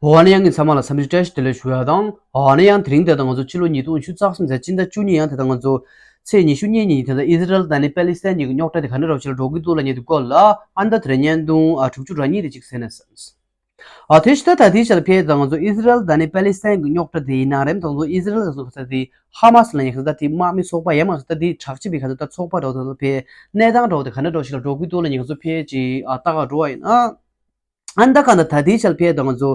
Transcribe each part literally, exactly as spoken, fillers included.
འོ་ན་ཡང་ངས་ཚང་མ་ལ་འཚམས་འདྲི་བཀྲ་ཤིས་བདེ་ལེགས་ཞུ་ཡ་དང་། འོ་ན་ཡང་དེ་རིང་དེ་དང་ང་ཚོ་ཕྱི་ལོ་ཉིས་སྟོང་ཉི་ཤུ་རྩ་གསུམ་ཚེས་སྤྱི་ཟླ་བཅུ་གཉིས་ཡང་དེ་དང་ང་ཚོ་ཚེས་ཉི་ཤུ་གཉིས་ཉིན་དེ་དང་ཨི་ཟི་རལ་དང་ནི་པེ་ལི་སི་ཐན་གཉིས་ཀྱི་རྙོག་དྲ་དེ་ག་འདྲ་འདྲ་བོ་ཞིག་ལ་འགྲོ་གི་འདུག་ལབ་མཁན་དེ་སྐོར་ལ་ཨ་ནི་ད་དེ་རིང་བརྙན་ཐུང་ཨ་དྲུག་ཅུ་རེ་གཉིས་དེ་ཅིག་གསན་ན་བསམས། ཨ་དེ་ཕྱི་ད་ད་ལྟའི་ཆར་ཕེ་དང་ང་ཚོ་ཨི་ཟི་རལ་དང་ནི་པེ་ལི་སི་ཐན་གྱི་རྙོག་དྲ་དེ་ཡིན་ན་རེད། དང་ང་ཚོ་ཨི་ཟི་རལ་དང་ཚོ་ཁ་ས་དེ་ཧ་མ་སི་ལ་ཉེ་ཁ་ས་ད་དེ་དམག་མི་ཚོགས་པ་ཡང་མ་ས་ད་དེ་དྲག་ཆེ་བའི་ཁ་ས་ད་ཚོགས་པ་འདྲ་བོ་ད་ཕེ་གནས་སྟངས་འདྲ་བོ་དེ་ག་འདྲ་འདྲ་བོ་ཞིག་ལ་འགྲོ་གི་འདུག་ལབ་མཁན་ཚོ་ཕེ་ཅིག་ཨ་ལྟ་ག་འགྲོ་བ་ཡིན་ན། ཨ་ནི་ད་གང་ལྟར་ད་ལྟའི་ཆར་ཕེ་དང་ང་ཚོ་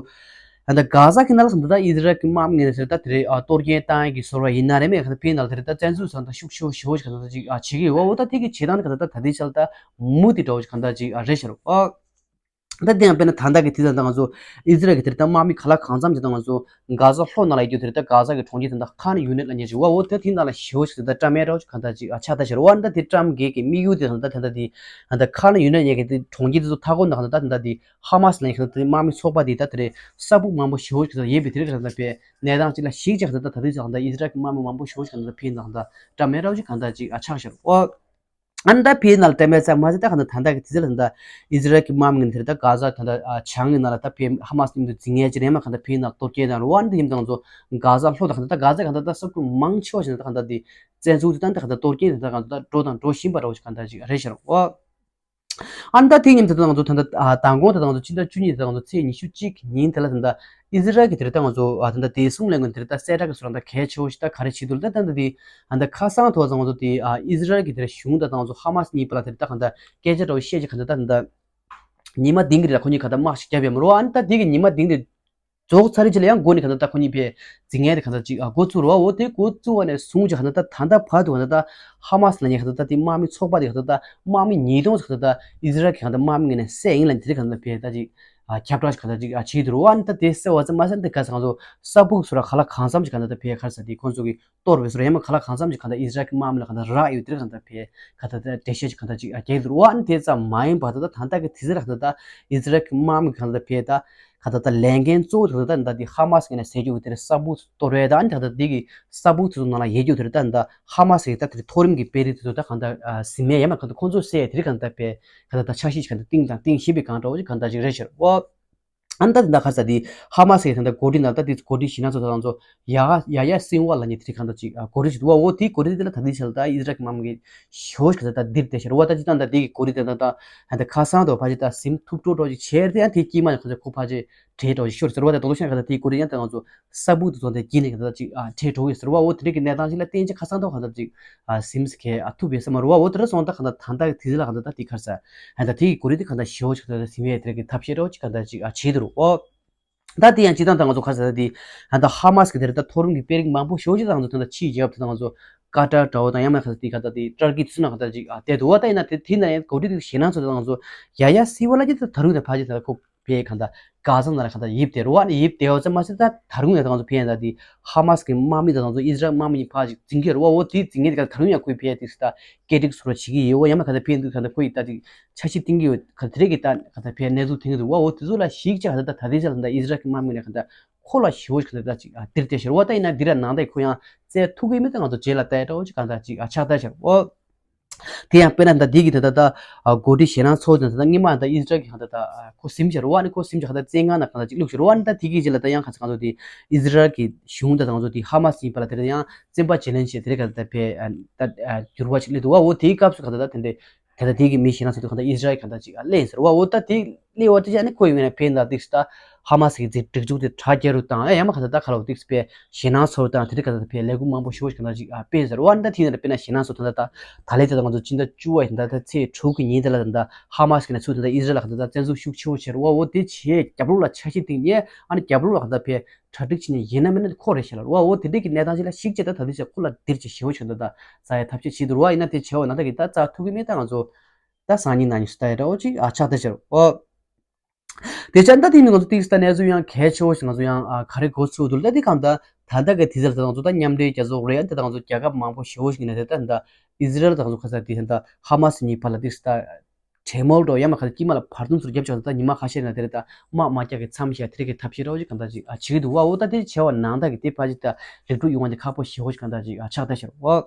ཨ་ནི་ད་གྷ་ཟ་གི་ནང་ལ་སོང་ད་ད་ཨི་ཟི་རལ་གྱི་དམག་མི་ངོས་ནས་ཟེར་ད་དེ་རེད། ཨ་གཏོར་སྐྱོན་བཏང་ཡས་ཀྱི་ཟེར་བ་ཡིན་ན་རེད། མེད་ག་ད་ཕེ་ནང་ལ་དེ་རེད། ད་བཙན་འཛུལ་ཚོ་ད་ཤུགས་ཆེ་བོ་ཞེ་བོ་ཞིག་ག་ད་ད་ཅིག་ཨ་བྱེད་ཀྱི་ཡོད་བ། འོ་ད་དེ་གི་བྱེད་སྟངས་ནི་ག་ད་ད་ད་ལྟའི་ཆར་ད་མུ་མཐུད་འདྲ་བོ་ཞིག་ག་ད་ཅིག་ཨ་རེད་ཤག་རོ། ཨ་ད་དེ་ཡང་དཔེར་ན་ད་ལྟ་གི་དེ་ད་ད་ང་ཚོ་ཨི་ཟི་རལ་གི་དེ་རེད། ད་དམག་མི་ག་ལ་གང་འཚམ་ཅིག་ད་ང་ཚོ་གྷ་ཟ་ལྷོ་ནང་ལ་ཡོད་རྒྱུ་དེ་རེད། ད་གྷ་ཟ་གི་གྲོང་ཁྱེར་དེ་ད་ཁཱན་ཡུ་ནིཊ་ལབ་མཁན་ཞིག་བ། འོ་ད་དེ་ནང་ལ་ཞེ་བོ་ཞིག་ད་བཀྲམ་ཡས་འདྲ་བོ་ཞིག་ག་ད་ཅིག་ཨ་ཆགས་ད་ཤག་རོ། ཨ་ད་དེ་བཀྲམ་གས་ཀྱི་དམིགས་ཡུལ་དེ་ད་ད་ད་ད་དེ་ཨ་ད་ཁཱན་ཡུ་ནིཊ་ཡས་ཀྱི་དེ་གྲོང་ཁྱེར་དེ་ཚོ་མཐའ་འཁོར་ནང་ད་ད་ད་ད་དེ་ཧ་མ་སི་ལབ་མཁན་ཞིག་ད་དེ་དམག་མི་ཚོགས་པ་དེ་ད་དེ་རེད། ས་སྦུག་མང་པོ་ཞེ་བོ་ཞིག་ད་ཡོད་པའི་དེ་རེད། ག་ད་ད་ཕེ་གནས་སྟངས་ཅིག་ལ་གཞིགས་བྱས་ག་ད་ད་ད་དེ་ཅིག་ག་ད་ཨི་ཟི་རལ་གི་དམག་མི་མང་པོ་ཞེ་བོ་ཞིག་ག་ད་ད་ཕེ་ནང་ད་བཀྲམ་ཡས་འདྲ་བོ་ཞིག་ག་ད་ཅིག་ཨ་ཆགས་ཤག་རོ། ཨ་ནི་ད་ཕེ་ནང་ལ་བཀྲམ་ཡས་ཙམ་མ་ཟད་ད་ག་ད་ད་ལྟ་གི་དུས་ཚོད་ལ་ད་ཨི་ཟི་རལ་གྱི་དམག་མི་ངོས་ནས་དེ་ད་གྷ་ཟ་ད་ད་བྱང་གི་ནང་ལ་ད་ཕེ་ཧ་མ་སི་མཉམ་དུ་འཛིང་ཡས་ཅིག་རེད། མ་ག་ད་ཕེ་ནང་གཏོར་སྐྱོན་དང་རོ། ཨ་ནི་དེ་ཡིན་ཙང་ང་ཚོ་གྷ་ཟ་ལྷོ་ད་ག་ད་ད་གྷ་ཟ་ག་ད་ད་ས་ཁུལ་མང་ཆེ་བ་ཞིག་ད་ག་ད་དེ་བཙན་འཛུལ་དེ་ད་ད་ག་ད་གཏོར་སྐྱོན་དེ་ད་ག་ད་འགྲོ་དང་འགྲོ་བཞིན་པ་འདྲ་བོ་ཞིག་ག་ད་ཅིག་རེད་ཤག་རོ། ཨ་ནི་ད་དེ་ཉིན་དེ་ད་ང་ཚོ་ད་ད་མདང་དགོང་དེ་ད་ང་ཚོ་སྤྱི་ཟླ་བཅུ་གཉིས་དེ་ད་ང་ཚོ་ཚེས་ཉི་ཤུ་གཅིག་ཉིན་དེ་ལ་ད་ད་ཨི་ཟི་རལ་གྱི་དེ་རེད། ད་ང་ཚོ་ཨ་ད་ད་དེ་གསུང་ལས་ངོས་དེ་རེད། ད་གསལ་བསྒྲགས་ཀྱི་ཟུར་ད་གལ་ཆེ་བོ་ཞིག་ད་ག་རེ་བྱེད་འདུག་ལ་ད་ད་ད་དེ་ཨ་ད་ཁ་སང་ཐོག་ད་ང་ཚོ་དེ་ཨ་ཨི་ཟི་རལ་གྱི་དེ་རེད་གཞུང་ད་ད་ང་ཚོ་ཧ་མ་སི་གཉིས་བར་ལ་དེ་རེད། ད་གང་ད་སྐད་ཆ་འདྲ་བོ་བཤད་ཅིག་གང་ད་ད་ད་ཉི་མ་དེང་གི་རེད། ཁོ་གཉིས་གང་ད་དམག་ཞིག་བརྒྱབ་ཡོད་མ་རེད་བ། ཨ་ནི་ད་དེ་གི་ཉི་མ་དེང་དེ་རྫོགས་ཚར་རེད་ཅིག་ལ་ཡང་འགོ་ནས་གང་ད་ད་ཁོ་གཉིས་ཕེ་འཛིང་ཡས་དེ་གང་ད་ཅིག་ཨ་འགོ་བཙུགས་རེད་བ། འོ་དེ་འགོ་བཙུགས་པ་ནས་བཟུང་ཅིག་གང་ད་ད་ད་ལྟ་བར་དུ་གང་ད་ད་ཧ་མ་སི་ལབ་མཁན་གང་ད་ད་དེ་དམག་མི་ཚོགས་པ་དེ་གང་ད་ད་དམག་མི་ཉིས་སྟོང་ཅིག་གང་ད་ད་ཨི་ཟི་རལ་གྱི་གང་ད་དམག་མི་ངོས་ནས་བསད་ཡིན་ལབ་དེ་རེད། གང་ད་ཕེ་ད་ཅིག་ཨ་ཁྱབ་བསྒྲགས་ཅིག་གང་ད་ཅིག་ཨ་བྱས་འདུག་རེད་བ། ཨ་ནི་ད་དེ་བསད་པ་ཙམ་མ་ཟད་དེ་ག་ས་ང་ཚོ་ས་སྦུག་ཚོ་ར་ག་ལ་གང་འཚམ་ཅིག་གང་ད་ད་ཕེ་ག་རེ་ཟེར་དེ་ཁོང་ཚོ་གི་གཏོར་བའི་ཟེར་ཡང་མ་ག་ལ་གང་འཚམ་ཅིག་གང་ལྟར་ཨི་ཟི་རལ་གྱི་དམག་མི་ལ་གང་ལྟར་རག་ཡོད་དེ་གང་ལྟར་ཕེ་གང་ལྟར་འགྲེལ་བཤད་ཅིག་གང་ལྟར་ཅིག་རྒྱག་འདུག་རེད་བ། ཨ་ནི་དེ་ཙམ་མ་ཡིན་པར་ད་ལྟ་ད་ལྟ་གི་དུས་ཚོད་ལ་གང་ལྟར་ཨི་ཟི་རལ་གྱི་དམག་མི་གང་ལྟར་ཕེ་ད་གང་ལྟར་ལས་འགན་གཙོ་བོ་གང་ལྟར་ད་འདི་ཧ་མ་སི་ངོས་ནས་ཟེར་རྒྱུ་དེ་རེད། ས་སྦུག་གཏོར་བའི་ད་ཨ་ནི་ད་ལྟ་འདི་གི་ས་སྦུག་དེ་ཚོ་ནང་ལ་ཡོད་རྒྱུ་དེ་རེད། ད་ད་ཧ་མ་སི་གི་ད་དེ་མཐོ་རིམ་གྱི་དཔོན་རིགས་དེ་ཚོ་ད་གང་ལྟར་ཟིན་མེད་ཡང་མ་གང་ལྟར་ཁོང་ཚོ་བསད་དེ་རེད། གང་ལྟར་ཕེ་གང་ལྟར་ད་འཆར་གཞི་ཅིག་གང་ལྟར་བཏིང་དང་བཏིང་བཞིན་པའི་སྒང་འདྲ་བོ་ཅིག་གང་ལྟར་ཅིག་རེད་ཤག་རེད་བ། ཨ་ནི་ད་དེ་འདྲ་ག་རེ་ཟེར་དེ་ཧ་མ་སི་གི་ད་ལྟ་འགོ་ཁྲིད་ནང་ད་དེ་འགོ་ཁྲིད་ཞེད་སྣང་ཚོ་ད་ང་ཚོ་ཡ་ཡ་ཡ་སིན་ཝ་ལབ་མཁན་དེ་གང་ལྟར་ཅིག་འགོ་ཁྲིད་ཅིག་འདུག་བ། འོ་དེའི་འགོ་ཁྲིད་དེ་ལ་ད་ལྟའི་ཆར་ད་ཨི་ཟི་རལ་གྱི་དམག་མི་གིས་ཞེ་བོ་ཞིག་ད་ལྟ་ལྡིར་བསྡད་ཤག་རེད་བ། ད་ཅི་ད་ད་དེ་གི་འགོ་ཁྲིད་དེ་ད་ད་ད་ཁ་སང་དུ་ཕལ་ཆེར་ད་ཟིན་ཐུབ་འགྲོ་འགྲོ་ཅིག་བྱས་ཏེ་ཡང་དེའི་དཀྱིལ་མ་ནས་ཁོ་ཚོ་ཁོ་ཕལ་ཆེར་བྲོས་འགྲོ་ཞིག་ཤོར་ཟེར་བ། ད་དོ་ལོ་ཤང་ག་ད་དེའི་འགོ་ཁྲིད་ཡང་ད་ང་ཚོ་ས་སྦུག་དེ་ཚོ་དེ་དཀྱིལ་ནས་ག་ད་ཅིག་བྲོས་འགྲོ་ཡོད་ཟེར་བ། འོ་དེ་འདྲ་གི་གནས་སྟངས་ཤིག་ལ་བརྟེན་ཅིག་ཁ་སང་ཐོག་ག་ད་ཅིག་ཨ་སིམ་སི་ཁེ་ཨ་ཐུབ་ཡོད་ས་མ་རེད་བ། འོ་དེ་འདྲ་སོང་ད་གང་ལྟར་ད་ལྟ་གི་དུས་ཚོད་ལ་གང་ལྟར་ད་དེ་ག་རེ་ཟེར་ཨ་ད་དེ་གི་འགོ་ཁྲིད་དེ་གང་ལྟར་ཞེ་བོ་ཞིག་ད་ལྟ་སིམ་ཡས་དེ་འདྲ་གི་ཐབས་ཤེས་འདྲ་བོ་ཅིག་གང་ལྟར་ཅིག་ཨ་བྱེད་འདུག་རོ། ཨོ་ད་དེ་ཡང་སྤྱིར་བཏང་ད་ང་ཚོ་ག་རེ་ཟེར་ད་དེ་ཨ་ད་ཧ་མ་སི་གི་དེ་རེད། ད་མཐོ་རིམ་གི་དཔོན་རིགས་མང་པོ་ཞེ་བོ་ཅིག་ད་ང་ཚོ་ད་ལྟ་ཕྱིའི་རྒྱལ་ཁབ་དེ་ད་ང་ཚོ་ཀ་ཏར་འདྲ་བོ་དང་ཡང་མིན་ག་ད་དེ་ག་ད་དེ་ཏུར་ཀི་དེ་ཚོ་ནང་ག་ད་ཅིག་ཨ་བསྡད་འདུག་བ། ད་ཡིན་ན་དེ་དེ་ན་ཡང་འགོ་ཁྲིད་དེ་ཞེད་སྣང་ཚོ་ད་ང་ཚོ་ཡ་ཡ་སིན་ཝ་ལབ་ཀྱི་ད་ད་རུང་ད་ཕལ་ཆེར་ད་ཁོ་ཕེ་གང་ལྟར་གྷ་ཟ་ནང་ལ་གང་ལྟར་ཡིབ་བསྡད་རེད་བ། ཨ་ནི་ཡིབ་བསྡད་པ་ཙམ་མ་ཟད་ད་ད་རུང་ཡང་ད་ང་ཚོ་ཕེ་ཡང་ད་དེ་ཧ་མ་སི་གི་དམག་མི་དང་ང་ཚོ་ཨི་ཟི་རལ་དམག་མི་གཉིས་ཕར་ཅིག་འཛིང་གི་རེད་བ། འོ་དེ་འཛིང་གི་ད་ད་རུང་ཡང་ཁོའི་ཕེ་ཡ་དེ་ད་སྐད་འགྲིག་བཟོ་འདྲ་བྱེད་ཀྱི་ཡོད་བ། ཡང་མ་གང་ལྟར་ཕེ་ཡ་འདུག་གང་ལྟར་ཁོ་ཡི་ད་དེ་འཆར་གཞི་བཏིང་གི་ཡོད། གང་ལྟར་དེ་རེད་ཀྱི་ད་གང་ལྟར་ཕེ་ཡ་གནས་ཚུལ་ཐོན་གྱི་འདུག་བ། འོ་དེ་ཚོ་ལ་གཞིགས་བྱས་གང་ལྟར་ད་ད་ལྟའི་ཆར་ལ་ད་ཨི་ཟི་རལ་གྱི་དམག་མི་ནས་གང་ལྟར་ཁོ་ལ་ཞེ་བོ་ཞིག་གང་ལྟར་ད་ཅིག་ཨ་དེར་བལྟས་ཤར་བ། ད་ཡིན་ན་འདི་ར་ནང་ད་ཁོ་ཡང་བཙལ་ཐུབ་ཀྱི་མེད། ད་ང་ཚོ་རྗེས་ལ་ལྟ་ཡ་འདྲ་བོ་ཅིག་གང་ལྟར་ཅིག་ཨ་ཆགས་ད་ཤར་བ། དེ་ཡང་དཔེར་ན་ད་འདི་གི་ད་ད་ད་ཨ་འགོ་ཁྲིད་ཞེད་སྣང་ཚོགས་དེ་ད་ད་སྔོན་མ་ད་ཨི་ཟི་རལ་གྱི་གང་ལྟར་ད་ཨ་ཁོ་ཟིན་ཤར་བ། ཨ་ནི་ཁོ་ཟིན་ཤར་གང་ལྟར་བཙན་ཁང་ནང་གང་ལྟར་ཅིག་བླུགས་ཤར་བ། ཨ་ནི་ད་དེ་གི་རྗེས་ལ་ད་ཡང་གང་ཚ་ང་ཚོ་དེ་ཨི་ཟི་རལ་གྱི་གཞུང་ད་ད་ང་ཚོ་དེ་ཧ་མ་སི་ཡིན་པ་ལ་དེ་ད་ཡང་བཙན་པ་བརྗེ་ལེན་བྱས་དེ་རེད་གང་ལྟར་ད་ཕེ་ཨ་ད་ཨ་འགྱུར་བ་ཅིག་སླེབས་འདུག་བ། འོ་དེའི་སྐབས་སུ་གང་ལྟར་ད་དེ་འདྲའི་དེ་ལྟ་དེ་གི་མི་ཞེད་སྣང་ཚོགས་དུས་གང་ལྟར་ཨི་ཟི་རལ་གང་ལྟར་ཅིག་ཨ་ལེན་ཟེར་བ། འོ་ད་དེ་ལེན་བ་དེ་ཅི་ཨ་ནི་ཁོ་ཡིན་ན་ཕན་ད་ཏིག་ད་ཧ་མ་སི་གི་ཅིག་སྒྲིག་འཛུགས་དེ་དྲག་རྒྱག་རུ་བཏང་། ཨ་ཡང་མ་གང་ལྟར་ད་ཁ་ལོ་ཏིག་སྤེ་ཞེད་སྣང་ཚོགས་དང་དེ་རིགས་གང་ལྟར་ཕན་ལས་འགུལ་མང་པོ་ཞེ་བོ་ཞིག་གང་ལྟར་ཅིག་ཨ་སྤེལ་ཟེར་བ། ཨ་ནི་ད་དེ་ཡིན་ན་ཕན་ན་ཞེད་སྣང་ཚོགས་ད་ད་ད་ལས་ད་ང་ཚོ་སྤྱི་ཟླ་བཅུ་བ་ཡིན་ད་ད་ཚེས་དྲུག་གི་ཉིན་དེ་ལ་ད་ད་ཧ་མ་སི་གི་ནས་ཚུར་ད་ད་ཨི་ཟི་རལ་ལ་གང་ལྟར་ད་བཙན་འཛུལ་ཤུགས་ཆེ་བོ་བྱས་རུ་བ། འོ་དེ་བྱས་རྒྱབ་ལོགས་ལ་འཆར་གཞི་བཏིང་ནས་ཨ་ནི་རྒྱབ་ལོགས་ལ་གང་ལྟར་ཕན་གྲ་སྒྲིག་བྱས་ནས་ཡིན་ན་མིན་ན་ཁོ་རེད་ཤག་ལ་རུ་བ། འོ་དེ་འདྲའི་གི་གནས་སྟངས་ཤིག་ལ་གཞིགས་བྱས་ད་ད་དུས་ཚོད་ཁོ་ལ་འདིར་ཅིག་ཞེ་བོ་ཞིག་ད་ད་རྩ་ཡ་ཐབས་ཤེས་བྱེད་དུ་རུ་བ། ཡིན་ན་དེ་བྱས་བ་ན་ད་གི་ད་རྩ་ཐུག་གི་མེད། ད་ང་ཚོ་ད་སང་ཉིན་གནངས་ཉིན་སུ་ད་ཡ་འདྲ་བོ་ཅིག་ཨ་ཆགས་ད་ཤར། འོ་དེ་ཆ་ད་དེ་ནི་ང་ཚོ་ཏིག་ས་གནས་ཚུལ་ཡང་གལ་ཆེ་བོ་ཞིག་ང་ཚོ་ཡང་ཨ་ག་རེ་གོ་ཚུལ་འདུག་ད་དེ་གང་ད་ད་ད་གི་དུས་ཚོད་ད་ང་ཚོ་ད་མཉམ་འབྲེལ་རྒྱལ་ཚོགས་རེད། ཡང་དེ་ད་ང་ཚོ་རྒྱལ་ཁབ་མང་པོ་ཞེ་བོ་ཞིག་ནས་དེ་ད་ད་ཨི་ཟི་རལ་ད་ང་ཚོ་ཁ་ས་དེ་ད་ཧ་མ་སི་གཉིས་བར་ལ་ཏིག་ས་ད། གྲོས་མོལ་འགྲོ་ཡང་མ་ཁ་དཀྱིལ་མ་ལ་བར་འདུམ་ཚུར་རྒྱབ་ཆོག་ད་ཉི་མ་ཁ་ཤས་ནང་དེ་རེད། ད་དམག་མ་རྒྱག་གི་མཚམས་བཞག་དེ་རིགས་ཀྱི་ཐབས་ཤེས་འདྲ་བོ་ཅིག་གང་ལྟར་ཅིག་ཨ་བྱེད་ཀྱི་འདུག་བ། འོ་ད་དེ་བྱས་པ་ནང་ད་གི་དེ་ཕལ་ཆེར་ད་ལེགས་གྲུབ་ཡོང་བ་དེ་ཁག་པོ་ཞེ་བོ་ཅིག་གང་ལྟར་ཅིག་ཨ་ཆགས་ད་ཤར་བ།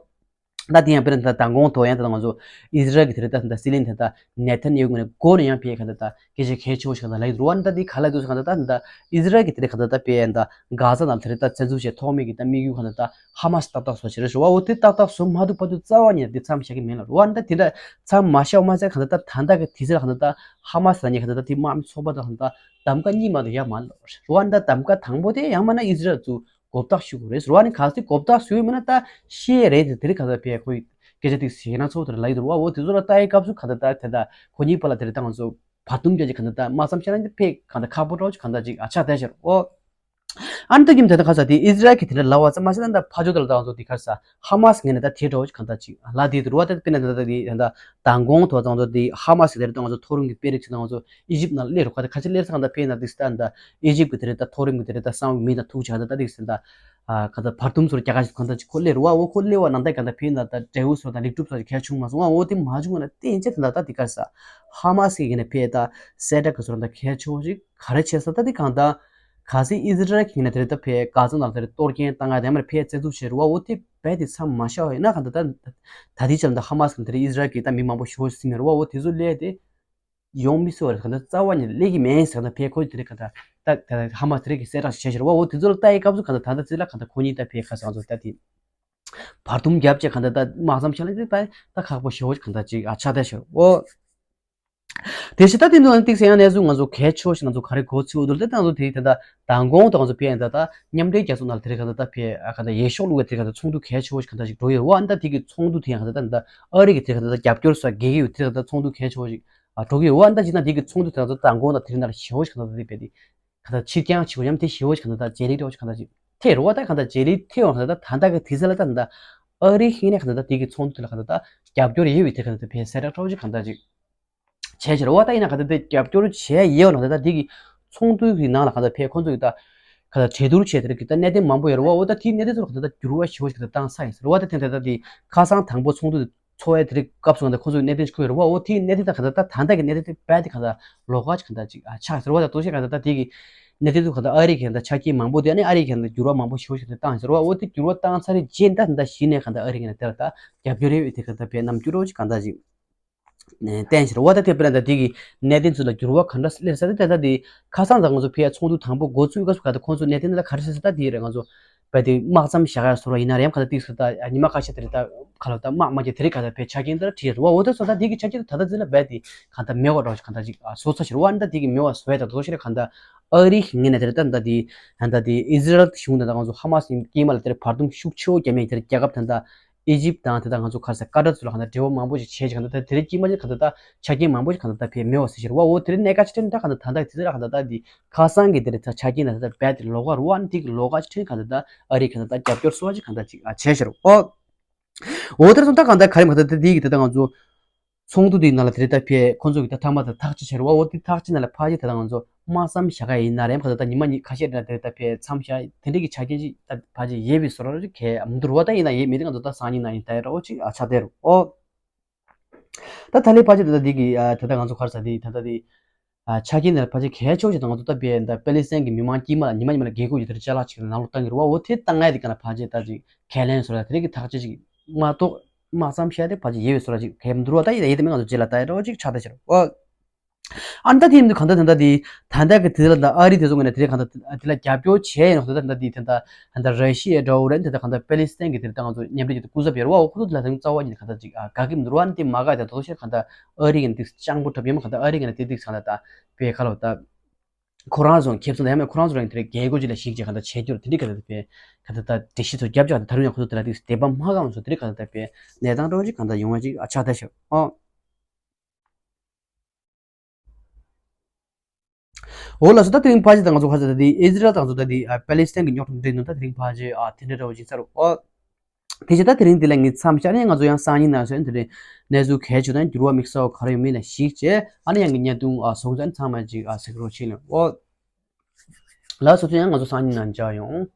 ད་དེ་ཡང་དཔེར་ན་ད་མདང་དགོང་ཐོག་ཡང་ད་ང་ཚོ་ཨི་ཟི་རལ་གྱི་དེ་རེད་ད་ད་སྲིད་བློན་དེ་ད་ནེ་ཐན་ཡ་ཧུ་ངོས་ནས་འགོ་ནས་ཡང་ཕེ་ག་ད་ད་སྐད་ཆ་གལ་ཆེ་བོ་ཞིག་ག་ད་ལབ་ཡོད་རེད་བ། ད་འདི་ག་ལ་འདུག་ཟེར་ག་ད་ད་ད་ཨི་ཟི་རལ་གྱི་དེ་རེད་ག་ད་ད་ཕེ་ཡང་ད་གྷ་ཟ་ནང་དེ་རེད་ད་བཙན་འཛུལ་བྱས་ཐོག་མེད་ཀྱི་ད་དམིགས་ཡུལ་ག་ད་ད་ཧ་མ་སི་ཏག་ཏག་བཟོ་བྱས་རེད་ཞུ་བ། འོ་དེ་ཏག་ཏག་བཟོ་མ་ཐུབ་བར་དུ་རྩ་བ་ཉིད་ནས་དེ་མཚམས་བཞག་གི་མིན་ལབ་རེད་བ། ད་དེ་འདྲ་མཚམས་མ་བཞག་མ་ཚད་ག་ད་ད་ད་ལྟ་གི་དུས་ཚོད་ལ་ག་ད་ད་ཧ་མ་སི་ལ་ཉེ་ག་ད་ད་དེ་དམག་མི་ཚོགས་པ་དང་ག་ད་ད་གདམ་ག་གཉིས་མ་གཏོགས་ཡ་མ་ལབ་རེད་བ། ད་གདམ་ག་དང་པོ་དེ་ཡང་མིན་ན་ཨི་ཟི་རལ་ཚོས་མགོ་བཏགས་ཞུ་དགོས་རེད་ཟེར་བ། ནི་གལ་སྲིད་མགོ་བཏགས་ཞུ་ཡོད་མིན་ན་ད་ཤེས་རེད་དེ། དེ་རིང་ག་ད་ཕེ་ཁོའི་སྐད་ཆ་དེ་ཞེ་ན་ཚོགས་དེར་ལབ་ཡོད་རེད་བ། འོ་དེ་ཚོ་ལ་ལྟ་ཡི་སྐབས་སུ་ག་ད་ད་དེ་ད་ཁོ་གཉིས་བར་ལ་དེ་རེད་ད་ང་ཚོ་བར་འདུམ་རྒྱག་ཅིག་ག་ད་ད་མ་བསམ་ཤེས་ན་ཕེ་ག་ད་ཁག་པོ་འདྲ་བོ་ཅིག་ག་ད་ཅིག་ཨ་ཆགས་བསྡད་ཤག་འོ་ཨ་ནི་ད་གིམ་དེ་ད་ག་ས་དེ་ཨི་ཟི་རལ་གྱི་དེ་འདྲ་ལབ་པ་ཙམ་མ་ཟད་ད་ཕ་ཇོ་དེ་ལ་ད་ང་ཚོ་དེ་ག་ས་ཧ་མ་སི་ངོས་ནས་ད་དེ་འདྲ་བོ་ཅིག་ག་ད་ཅིག་ལབ་དེ་དེ་རེད་བ། ད་དཔེར་ན་ད་ད་དེ་ད་ད་མདང་དགོང་ཐོག་ད་ང་ཚོ་དེ་ཧ་མ་སི་གི་དེ་རེད་ད་ང་ཚོ་མཐོ་རིམ་གྱི་དཔོན་རིགས་ཅིག་ད་ང་ཚོ་ཨི་ཇིབ་ནང་སླེབས་རོགས་ག་ད་ག་ཅི་སླེབས་ས་ག་ད་ཕེ་ན་དེ་ས་ད་ད་ཨི་ཇིབ་གི་དེ་རེད་ད་མཐོ་རིམ་གི་དེ་རེད་ད་གསང་བའི་མི་དང་ཐུག་ཅིག་ག་ད་ད་དེ་ས་ད་ག་ད་བར་འདུམ་ཚོར་རྒྱ་གར་ཞིག་ག་ད་ཅིག་ཁོ་སླེབས་རོགས་བ། འོ་ཁོ་སླེབས་པ་ནང་ད་ག་ད་ཕེ་ན་ད་འབྲས་བུ་ཚོར་ད་ལེགས་གྲུབ་ཚོར་གལ་བྱུང་མ་སོང་བ། འོ་དེ་མ་བྱུང་བ་ན་བརྟེན་ཅིག་ད་ད་ད་དེ་ག་ས་ཧ་མ་སི་གི་ངོས་ནས་ཕེ་ད་གསལ་བསྒྲགས་གི་ཚོར་ད་གལ་ཆེ་བོ་ཞིག་ག་རེ་བྱས་ས་ད་དེ་གང་ད་གལ་སྲིད་ཨི་ཟི་རལ་གྱི་ངོས་ནས་དེ་རེད་ད་ཕེ་གྷ་ཟ་ནང་དེ་རེད་གཏོར་སྐྱོན་བཏང་ཡ་དེ་མར་ཕེ་བཙན་འཛུལ་བྱས་རོགས་བ། འོ་དེ་རྦད་དེ་མཚམས་མ་བཞག་པ་ཡིན་ན་ག་ད་ད་ད་དེ་ཆ་ལ་ད་ཧ་མ་སི་གི་དེ་རེད་ཨི་ཟི་རལ་གྱི་ད་མི་མང་པོ་ཤོར་ཟིན་ཡོད་རོགས་བ། འོ་དེ་ཚོ་སླེབས་དེ་ཡོང་མི་སྲིད་པ་རེད། ག་ད་རྩ་བ་ཉིད་ལས་ཀྱི་མེད་ཟེར་ན་ཕེ་ཁོ་དེ་རེད་ག་ད་ད་ད་ཧ་མ་སི་དེ་རེད་ཀྱི་གསལ་བསྒྲགས་བྱས་ཤག་རོགས་བ། འོ་དེ་ཚོ་ལ་ལྟ་ཡི་སྐབས་སུ་ག་ད་ད་ད་ཅི་ལ་ག་ད་ཁོ་གཉིས་ད་ཕེ་ཁ་སང་ཚོ་ད་དེ་བར་འདུམ་རྒྱབ་བྱས་ག་ད་ད་མ་བསམ་ཤེས་ལ་དེ་ད་ད་ཁག་པོ་ཞེ་བོ་ཞིག་ག་ད་ཅིག་ཨ་ཆགས་བསྡད་ཤག་འོ། དེ་བཞིན་ད་དེ་འདུག་ན་ཏིག་ཟེར་ཡང་གནས་ཚུལ་ང་ཚོ་གལ་ཆེ་བོ་ཞིག་ང་ཚོ་ག་རེ་གོ་ཚུལ་འདུག་ལ་དེ་ང་ཚོ་དེ་ད་ད་མདང་དགོང་དུ་ང་ཚོ་ཕེ་ཡང་ད་ད་མཉམ་འབྲེལ་རྒྱལ་ཚོགས་ནང་ལ་དེ་རེད་ག་ད་ད་ཕེ་ཨ་ག་ད་ཡེ་ཤུ་ལུགས་དེ་རེད་ག་ད་ཚོགས་འདུ་གལ་ཆེ་བོ་ཞིག་ག་ད་ཞིག་འགྲོ་ཡོད་བ། ཨ་ནི་ད་དེ་གི་ཚོགས་འདུ་དེ་ཡང་ག་ད་ད་ཨ་རི་གི་དེ་རེད་ག་ད་ད་རྒྱབ་སྐྱོར་ས་དགེ་གི་ཡོད་དེ་རེད་ག་ད་ཚོགས་འདུ་གལ་ཆེ་བོ་ཞིག་ཨ་འགྲོ་གི་ཡོད་བ། ཨ་ནི་ད་ཅི་ན་དེ་གི་ཚོགས་འདུ་དེ་རེད་ག་ད་མདང་དགོང་ད་དེ་རེད་ན་ཞེ་བོ་ཞིག་ག་ད་ད་དེ་ཕེ་དེ་ག་ད་ཕྱིར་འགྱངས་བྱེད་དགོས་ཡང་དེ་ཞེ་བོ་ཞིག་ག་ད་ད་རྗེས་ལུས་འདྲ་བོ་ཞིག་ག་ད་ཅིག་ཐེ་རོ་བ། ད་ག་ད་རྗེས་ལུས་ཐེ་བ་ག་ད་ད་ད་ད་གི་དེ་ཚོ་ལ་ད་ད་ཨ་རི་ཤིང་ནས་ག་ད་ད་དེ་གི་ཚོགས་འདུ་དེ་ལ་ག་ད་ད་རྒྱབ་སྐྱོར་ཡོད་བའི་དེ་ག་ད་ད་ཕེ་གསལ་བསྒྲགས་འདྲ་བོ་ཞིག་ག་ད་ཅིག་བྱས་ཕྱིར་བ། ད་ཡིན་ན་ག་ད་དེ་རྒྱབ་སྐྱོར་བྱས་ཡོད་ན་ད་ད་དེ་གི་ཚོགས་འདུ་གི་ནང་ལ་ག་ད་ཕེ་ཁོང་ཚོ་གི་ད་ག་ད་གྲོས་བསྡུར་བྱས་དེ་རིགས་གི་ད་གནད་དོན་མང་པོ་ཡོད་རེད་བ། འོ་ད་དེའི་གནད་དོན་ཚོ་ལ་ག་ད་ད་འགྱུར་བ་ཞེ་བོ་ཞིག་ག་ད་བཏང་ས་ཡིན་ཟེར་བ། ད་དེ་ད་ད་དེ་ཁ་སང་དང་པོ་ཚོགས་འདུ་འཚོགས་ཡ་དེ་རིགས་སྐབས་སུ་ག་ད་ཁོང་ཚོ་གི་གནད་དོན་ཞིག་ཁུར་ཡོད་རེད་བ། འོ་དེའི་གནད་དོན་ད་ག་ད་ད་ད་ལྟ་གི་གནད་དོན་དེ་རྦད་དེ་ག་ད་ལོགས་ཀ་ཅིག་ག་ད་ཅིག་ཨ་ཆགས་ཟེར་བ། ད་ལྟོ་ཞིག་ག་ད་ད་དེ་གི་གནད་དོན་དུ་ག་ད་ཨ་རི་གི་ད་ཆ་རྐྱེན་མང་པོ་དེ་ཨ་ནི་ཨ་རི་གི་ད་འགྱུར་བ་མང་པོ་ཞེ་བོ་ཞིག་ད་བཏང་ཟེར་བ། འོ་དེ་འགྱུར་བ་བཏང་ཚར་རྗེས་ད་ད་གཞི་ནས་ག་ད་ཨ་རི་གི་ནས་དེ་ལ་ད་རྒྱབ་སྐྱོར་རེ་ཡོད་དེ་ག་ད་དཔེ་རྣམ་འགྱུར་རོ་ཅིག་ག་ད་ཅིག་བསྟན་ཕྱིར་བ། ད་དེ་དཔེར་ན་ད་དེ་གི་གནད་དོན་ཚོ་ལ་འགྱུར་བ་ག་འདྲ་སླེབས་ས་དེ་ད་ད་དེ་ཁ་སང་ད་ང་ཚོ་ཕེ་ཡ་ཚོགས་འདུ་དང་པོ་འགོ་ཚུགས་སྐབས་སུ་ག་ད་ཁོང་ཚོ་གནད་དོན་ད་ག་རེ་སླེབས་ས་ད་དེ་རེད། ང་ཚོ་རྦད་དེ་དམག་མཚམས་བཞག་ཡ་བཟོ་འདྲ་ཡིན་ན་རེད་ཡང་ག་ད་ཏིག་ས་ད་ཉི་མ་ཁ་ཤས་དེ་རེད་ད་ག་ལ་ད་དམག་མ་རྒྱག་དེ་རིགས་ག་ད་ཕེ་ཆ་རྐྱེན་དེ་འདྲ་བྲིས་ཡོད་རེད་བ། འོ་ད་སོ་ད་དེ་གི་ཆ་རྐྱེན་དེ་ད་ད་དེ་ལ་རྦད་དེ་ག་ད་མེད་པ་འདྲ་བ་ཞིག་ག་ད་ཅིག་ཨ་བཟོ་ཚར་ཕྱིར་བ། ཨ་ནི་ད་དེ་གི་མེད་པ་བཟོ་ཡ་ད་དོ་ཤེས་རེད་ག་ད་ཨ་རི་གི་ངོས་ནས་དེ་རེད་ད་ད་དེ་ད་ད་དེ་ཨི་ཟི་རལ་གཞུང་དང་ད་ང་ཚོ་ཧ་མ་སི་དཀྱིལ་མ་ལ་དེ་རེད་བར་འདུམ་ཤུགས་ཆེ་བོ་རྒྱབ་མཁན་དེ་རེད་རྒྱལ་ཁབ་ད་ད་ཨི་ཇིབ་དང་དེ་ད་ང་ཚོ་ག་ས་ཀ་ཏར་ཚོ་ལ་ག་ད་འབྲེལ་བ་མང་པོ་ཞིག་བྱས་ཅིག་ག་ད་ད་དེ་རིགས་དཀྱིལ་མ་ཅིག་ག་ད་ད་ཆ་རྐྱེན་མང་པོ་ཞིག་ག་ད་ད་ཕེ་མེད་པ་བཟོ་ཕྱིར་བ། འོ་དེ་རིགས་གནད་འགག་ཆེ་ཕྲན་ད་ག་ད་ད་ད་དེ་ཁ་སང་གི་དེ་རེད་ད་ཆ་རྐྱེན་ལ་ད་ད་རྦད་དེ་ལོགས་ཀ་རུ་བ་ནི་དེ་གི་ལོགས་ཀ་ཆེ་ཕྲན་ག་ད་ད་ཨ་རི་ག་ད་ད་རྒྱབ་སྐྱོར་སོ་བ་ཅིག་ག་ད་ཅིག་ཨ་བྱས་ཕྱིར། འོ། འོ་དེར་སོང་ད་གང་ལྟར་ག་རེ་མ་ད་དེ་དེའི་གི་དེ་ད་ང་ཚོ་ཚོགས་འདུ་དེའི་ནང་ལ་དེ་རེད་ད་ཕེ་ཁོང་ཚོ་གི་ད་ཐ་མ་ད་ཐག་གཅོད་བྱས་རེད་བ། འོ་དེ་ཐག་གཅོད་ནང་ལ་ཕལ་ཆེར་ད་ང་ཚོ་དམག་མཚམས་བཞག་ག་ཡིན་ན་རེད་ག་ད་ད་ཉི་མ་གཉིས་ཁ་ཤས་རེད་ན་དེ་རེད་ད་ཕེ་མཚམས་བཞག་དེ་འདྲའི་གི་ཆ་རྐྱེན་ཅིག་ད་ཕལ་ཆེར་ཡོད་པའི་བཟོ་འདྲ་ཅིག་གས་མི་འདུག་རེད་བ། ད་ཡིན་ན་ཡོད་མེད་དེ་ང་ཚོ་ད་སང་ཉིན་ན་ཡིན་ད་ཡོད་རེད་བ་ཅིག་ཨ་ཆགས་བསྡད་རེད། འོ། ད་ད་ལས་ཕལ་ཆེར་ད་ད་འདི་གི་ཨ་ད་ད་ང་ཚོ་ག་རེ་ཟ་འདི་ད་ད་འདི་ཨ་ཆ་རྐྱེན་ནི་ཕལ་ཆེར་གལ་ཆེ་བ་ཞིག་ད་ང་ཚོ་ད་པའི་ད་པེ་ལི་སི་ཐན་གྱི་མི་མང་དཀྱིལ་མ་ལ་ཉི་མ་ཉི་མ་ལ་རྒྱལ་ཁབ་ཀྱི་དེར་ཅ་ལག་ཅིག་ནང་ལོགས་བཏང་གི་རེད་བ། འོ་དེ་བཏང་ཡ་དེ་ག་ན་ཕལ་ཆེར་ད་ཅིག་ཁས་ལེན་བཟོ་ལ་དེ་རིགས་ཀྱི་ཐག་གཅོད་ཅིག་མ་གཏོགས་དམག་མཚམས་བཞག་དེ་ཕལ་ཆེར་ཡོད་པའི་བཟོ་ལ་ཅིག་གས་མི་འདུག་ར། ད་ཡིན་ད་ཡིན་ད་མི་ང་ཚོ་རྗེས་ལ་ད་ཡ་འདྲ་བོ་ཅིག་ཆགས་ད་ཕྱིར་འོ། ཨ་ནི་ད་དེ་ཡིན་དུས་གང་ལྟར་ད་ལྟ་དེ་ད་ལྟ་གི་དེ་ལ་ད་ཨ་རི་དེ་ཚོ་ངོས་ནས་དེ་རིགས་གང་ལྟར་དེ་ལ་རྒྱབ་སྐྱོར་བྱས་ཡོད་ན་ད་ལྟ་དེ་ད་ལྟ་ར་ཤི་ཡའི་འདྲ་བོ་རེད། དེ་ད་གང་ལྟར་པེ་ལི་སི་ཐན་གྱི་དེ་ད་ང་ཚོ་མཉམ་འབྲེལ་གྱི་སྐུ་ཚབ་ཡོད་རེད་བ། འོ་ཁོ་ཚོ་ལ་དེང་རྩ་བ་ཉིད་ནས་གང་ལྟར་ཅིག་ཨ་དགའ་གི་མི་འདུག་ར། ཨ་ནི་དེ་མ་དགའ་དེ་དོ་ཤེར་གང་ལྟར་ཨ་རི་ཡིན་དེ་སྤྱང་པོ་གྲབས་ཡོད་མ་གང་ལྟར་ཨ་རི་ཡིན་དེ་དེ་གང་ལྟར་ད་པའི་ཁ་ལོ་ད་ཁོ་རང་ཚོ་ཁེ་བཟང་ད་ཡང་མེད་ཁོ་རང་ཚོ་རང་དེ་རིགས་རྒྱལ་སྒོ་ཅིག་ལ་ཞིག་ཅིག་གང་ལྟར་བྱེད་རྒྱུར་དེ་འདྲའི་གང་ལྟར་པའི་གང་ལྟར་ད་འགྲེལ་བཤད་ཚོ་རྒྱབ་ཅིག་གང་ལྟར་ད་རུང་ཡང་ཁོ་ཚོ་དེ་ལ་དེ་དད་པ་མ་གང་ཚོ་དེ་རིགས་གང་ལྟར་ད་པའི་གནས་སྟངས་འདྲ་བོ་ཅིག་གང་ལྟར་ཡོང་བ་ཅིག་ཨ་ཆགས་ད་ཤག་ཨོ། འོ་ལགས་སོ། ད་དེ་རིང་ཕལ་ཆེར་ད་ང་ཚོ་ཁ་ཚ་ད་དེ་ཨི་ཟི་རལ་དང་ཚོ་ད་དེ་ཨ་པེ་ལི་སི་ཐན་གྱི་རྙོག་དྲ་འདྲ་ཡིན་ནོ། ད་དེ་རིང་ཕལ་ཆེར་ཨ་དེ་འདྲ་འདྲ་བོ་ཅིག་ཚར་རོ། ཨོ། དེ་བཞིན་ད་དེ་རིང་འདི་ལ་ངས་མཚམས་བཞག་ནས་ང་ཚོ་ཡང་སང་ཉིན་ནང་ཚོ་དེ་རིང་གནས་ཚུལ་གལ་ཆེ་དང་འགྱུར་བ་དམིགས་བསལ་བ་ག་རེ་ཡོད་མེད་ལ་གཞིགས་བྱས་ཨ་ནི་ཡང་གི་བརྙན་ཐུང་ཨ་སོང་ཙང་ཚང་མ་ཅིག་ཨ་གཟིགས་རོགས་བྱེད་ལེ། ཨོ། ལགས་སོ། ཚོ་ཡང་ང་ཚོ་སང་ཉིན་ནང་མཇལ་ཡོང་།